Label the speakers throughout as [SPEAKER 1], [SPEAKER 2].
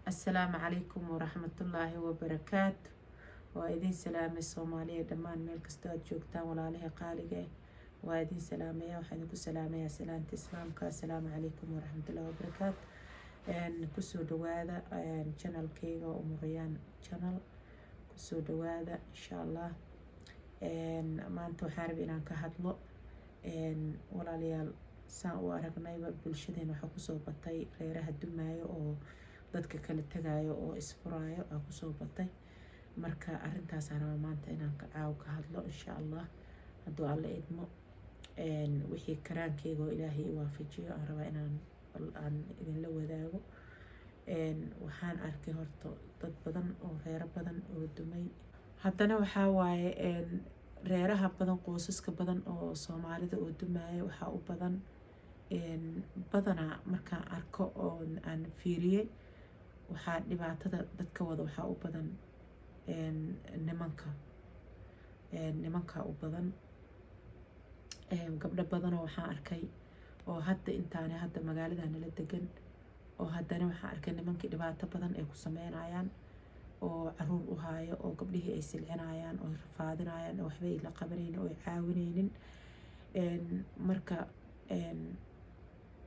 [SPEAKER 1] Assalaamu calaykum waraxmatullaahi wabarakaatu. Waa idin salaamay Soomaaliya dhammaan, meel kastoo aad joogtaan. Walaalaha qaaliga ah, waa idin salaamaya. Waxaan idinku salaamayaa salaanta Islaamka. Assalaamu calaykum waraxmatullaahi wabarakaatu. Kusoo dhawaada channelkayga, Umurayaan Channel. Kusoo dhawaada insha Allah. Maanta waxaan rabay inaan ka hadlo, walaalayaal, saan u aragnayba bulshadeena waxaa kusoo batay reeraha dumaayo oo dadka kala tagaayo oo isfuraayo aa kusoo batay. Marka arrintaasaan rabaa maanta inaan caaw ka hadlo insha Allah, hadduu Alla idmo. Wixii karaankeyga oo Ilaahay i waafajiyo aan rabaa inaan aan idinla wadaago. Waxaan arkay horta dad badan oo reero badan oo dumay. Haddana waxaa waaye, reeraha badan, qoysaska badan oo Soomaalida oo dumaya waxaa u badan badanaa, markaan arko oo aan fiiriyey, waxaa dhibaatada dadka wada waxaa u badan nimanka. Nimanka u badan. Gabdho badanoo waxaan arkay oo hadda intaana hadda magaalada nala degan, oo haddana waxaan arkay nimankii dhibaato badan ay ku sameynayaan, oo caruur u haayo, oo gabdhihii ay silcinayaan oo rafaadinayaan, oo waxba ay la qabanaynin oo ay caawinaynin. Marka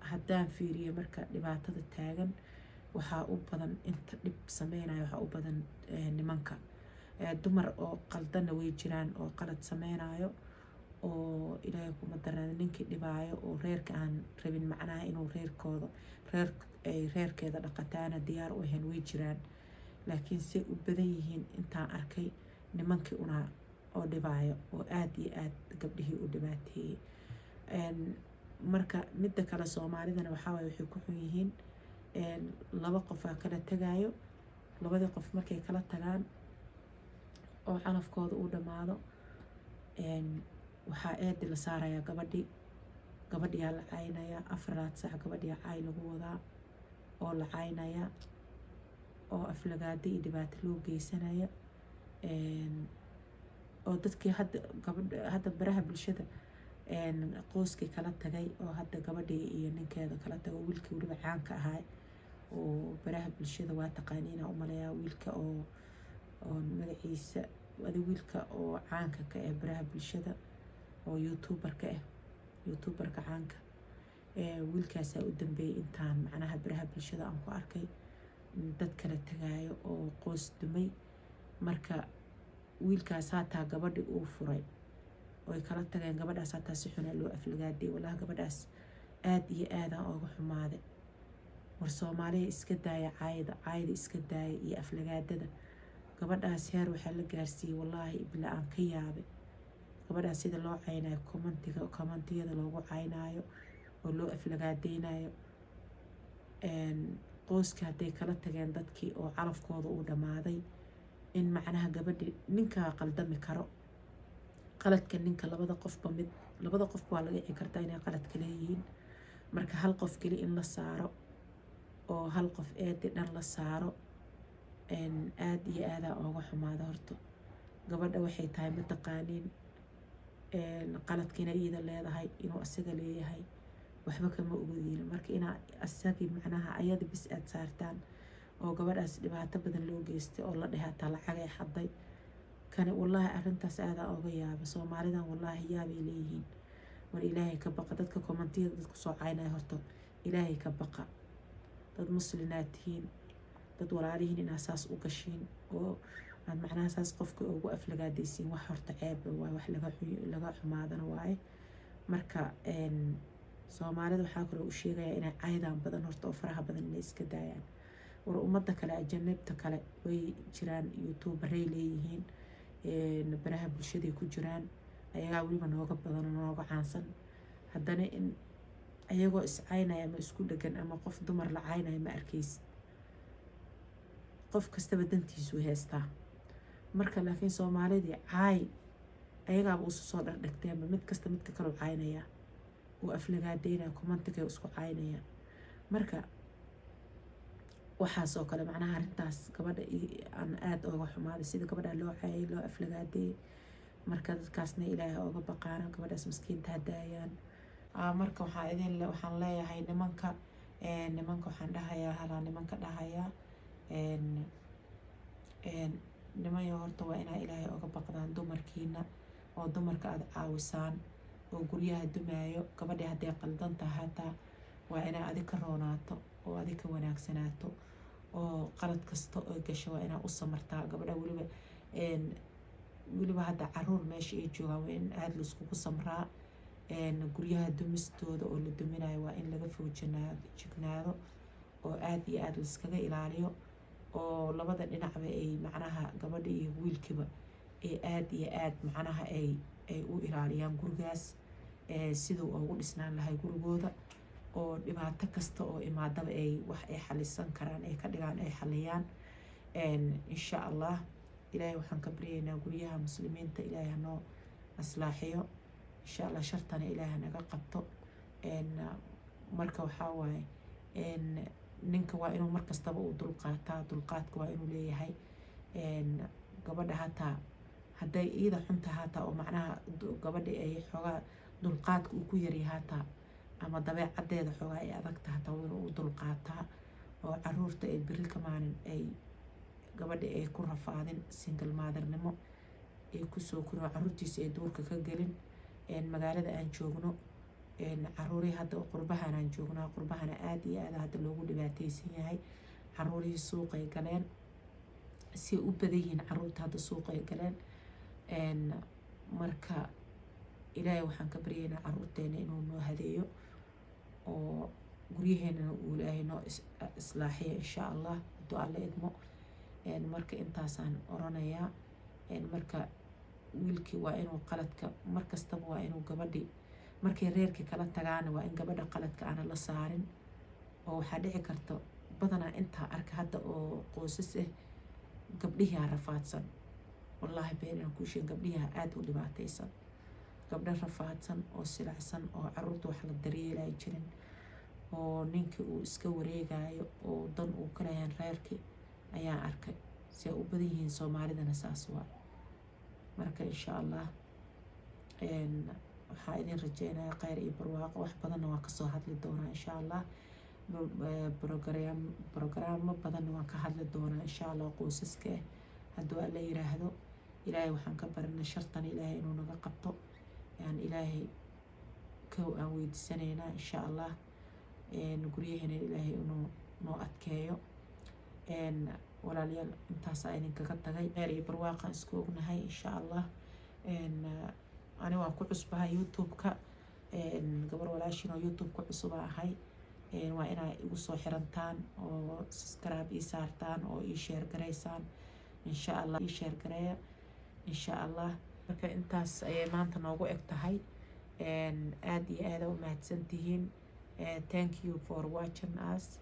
[SPEAKER 1] haddaan fiiriyo, marka dhibaatada taagan waxaa u badan, inta dhib sameynaya waxaa u badan nimanka. Dumar oo qaldanna way jiraan, oo qalad sameynayo, oo Ilaahay kuma darnaada ninkii dhibaayo, oo reerka aan rabin, macnaha inuu reerkooda reer ay reerkeeda dhaqataana diyaar u ahayn way jiraan. Laakiin say u badan yihiin, intaan arkay, nimankii unaa oo dhibaayo oo aada iyo aada gabdhihii u dhibaateeyey. Marka midda kale, Soomaalidana waxaa waye, waxay ku xun yihiin laba qof aa kala tagaayo. Labadii qof markay kala tagaan oo calafkooda uu dhammaado, waxaa eedi la saarayaa gabadhii. Gabadhiyaa la caynaya 4 saac, gabadhiyaa cay lagu wadaa oo la caynaya oo aflagaado iyo dhibaato loo geysanaya, oo dadkii hadda gabadha hadda baraha bulshada qoyskii kala tagay, oo hadda gabadhii iyo ninkeeda kala tago, wiilkii weliba caanka ahaa oo baraha bulshada waa taqaaniina umaleyaa, wiilka oo magaciisa adi, wiilka oo caanka ka ah baraha bulshada oo YouTuberka ah, YouTuberka caanka, wiilkaasaa u dambeeyay intaan macnaha baraha bulshada aan ku arkay dad kala tagaayo oo qoys dumay. Marka wiilkaas hataa gabadhi uu furay oy kala tageen, gabadhaas hataa si xunaa loo aflagaadiyay. Wallahi, gabadhaas aada iyo aadaan ooga xumaaday. War Soomaaliya, iska daaya caayda, caayda iska daaya iyo aflagaadada. Gabadhaas heer waxaa la gaarsiiyey, wallaahi bila aan ka yaabay, gabadhaas sida loo caynayo, commentiga, commentiyada loogu caynaayo oo loo aflagaadeynayo. Qoyska hadday kala tageen dadkii oo calafkooda uu dhammaaday, in macnaha gabadhi ninkaa qaldami karo, qaladka ninka labada qofba mid, labada qofba waa laga dhici kartaa inay qaladka leeyihiin. Marka hal qof keli in la saaro oo hal qof eedi dhan la saaro, aada iyo aadaa ooga xumaada. Horto gabadha waxay tahay ma taqaaniin, qaladka inay iyada leedahay, inuu asaga leeyahay, waxba kama ogodiina. Marka inaa asagii macnaha ayada bis aada saartaan oo gabadhaas dhibaato badan loo geystay oo la dheh hataa lacagay xaday kani, wallaahi arrintaas aadaa ooga yaaba. Soomaalidan wallaahi yaabay leeyihiin. War Ilaahay ka baqa. Dadka commentiyada dadku soo caynaya, horta Ilaahay ka baqa. Dad muslinaad tihiin, dad walaalihiin inaa saas u gashiin oo aad macnaha saas qofka ugu aflagaadaysiin, wax horta ceeb waay, wax laga xumaadana waaye. Marka Soomaalida waxaa kaloo u sheegayaa inay caydaan badan horta oo faraha badan inay iska daayaan. War ummadda kale, ajanibta kale way jiraan, YouTuberay leeyihiin, baraha bulshaday ku jiraan, ayagaa weliba nooga badan oo nooga caansan. Haddana in ayagoo iscaynaya ama isku dhegan ama qof dumar la caynaya ma arkeysid. Qof kastaba dantiisuu haystaa. Marka laakiin Soomaalidii caay ayagaaba usu soo dhardhigteenba, mid kasta midka kaleu caynayaa, uu aflagaadeynaya, commentiga isku caynaya. Marka waxaas oo kale, macnaha arrintaas gabadha aan aada ooga xumaaday, sida gabadha loo caayay, loo aflagaadeeyay. Marka dadkaasna Ilaahay ooga baqaano, gabadhaas maskiinta ha daayaan. Marka waxaa idin waxaan leeyahay nimanka, nimanka waxaan dhahayaa, halaa nimanka dhahayaa. Nimayo, horta waa inaa Ilaahay oga baqdaan dumarkiina oo dumarka aada caawisaan oo guryaha dumaayo. Gabadhii hadday qaldan tahay hataa, waa inaa adig ka roonaato oo adig ka wanaagsanaato, oo qalad kasta oo gasho waa inaa u samartaa gabadha. Weliba hadda caruur meesha ay joogaan, waa in aada laiskugu samraa. Guryaha dumistooda oo la duminayo waa in laga foojignaado oo aada iyo aada laiskaga ilaaliyo, oo labada dhinacba ay macnaha gabadha iyo wiilkiiba ay aada iyo aada macnaha ay u ilaaliyaan gurigaas siduu ugu dhisnaan lahay gurigooda, oo dhibaato kasta oo imaadaba ay wax ay xalisan karaan ay ka dhigaan, ay xaliyaan, insha Allah. Ilaahay waxaan ka baryaynaa guryaha Muslimiinta Ilaahay hanoo aslaaxiyo, insha Allah. Shartana Ilaahay hanaga qabto. Marka waxaa waaye, ninka waa inuu markastaba uu dulqaataa, dulqaadka waa inuu leeyahay. Gabadha hataa hadday iyada xunta hataa, oo macnaha gabadha ay xoogaa dulqaadka uu ku yaryahay hataa, ama dabeecadeeda xoogaa ay adagta hataa, waa inuu u dulqaataa, oo caruurta ay beri ka maalin ay gabadha ay ku rafaadin, single mother-nimo ay kusoo korin, oo caruurtiisa ay duurka ka gelin. Magaalada aan joogno, caruurihii hadda qurbahan aan joognaa, qurbahana aada iyo aada hadda loogu dhibaateysan yahay. Caruurihii suuqay galeen, si u badan yihiin caruurta hadda suuqay galeen. Marka Ilaahay waxaan ka baryaynaa caruurteena inuu noo hadeeyo oo guryaheenana uu Ilaahay noo islaaxiyo, insha Allah, hadduu Alla idmo. Marka intaasaan oranayaa. Marka wiilkii waa inuu qaladka markastaba, waa inuu gabadhi markay reerkii kala tagaana, waa in gabadha qaladka aana la saarin. Oo waxaa dhici karta badanaa intaa arka hadda oo qoysas ah, gabdhihiaa rafaadsan. Wallaahi been inaan kuu sheegin, gabdhihiaa aada u dhibaataysan, gabdho rafaadsan oo silacsan oo caruurta wax la daryeelay jirin, oo ninkii uu iska wareegayo oo dan uu ka leeyahan reerkii ayaan arkay. Si ay u badan yihiin Soomaalidana saas waa. Marka insha Allah waxaa idin rajeynaya kheyr iyo barwaaqo. Wax badanna waan kasoo hadli doonaa, insha Allah. Programmo badanna waan ka hadli doonaa, insha Allah, qoysaska ah, hadduu Alla yiraahdo. Ilaahay waxaan ka baranay shartan Ilaahay inuu naga qabto, aan Ilaahay kow aan weydiisanaynaa, insha Allah. Guryaheena Ilaahay inuu noo adkeeyo. Walaalayaal, intaasaa idinkaga tagay. Kheyr iyo barwaaqaan isku ognahay, insha Allah. Ani waan ku cusbahay YouTube-ka, gabar walaashin oo YouTube-ka cusuba ahay. Waa inaa igu soo xirantaan oo subscribe ii saartaan oo ii share garaysaan, insha Allah. Ii share gareeya, insha Allah. Marka intaas ayay maanta noogu eg tahay. Aada iyo aada u mahadsantihiin. Thank you for watching us,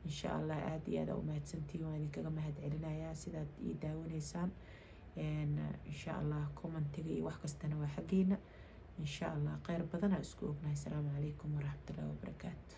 [SPEAKER 1] insha Allah. Aada iyo aada u mahadsantihiin, waan idinkaga mahad celinayaa sidaad ii daawanaysaan, insha Allah. Comment-iga iyo wax kastana waa xaggeena, insha Allah. Kheyr badanaa isku ognahay. Asalaamu calaykum waraxmatullahi wabarakaatu.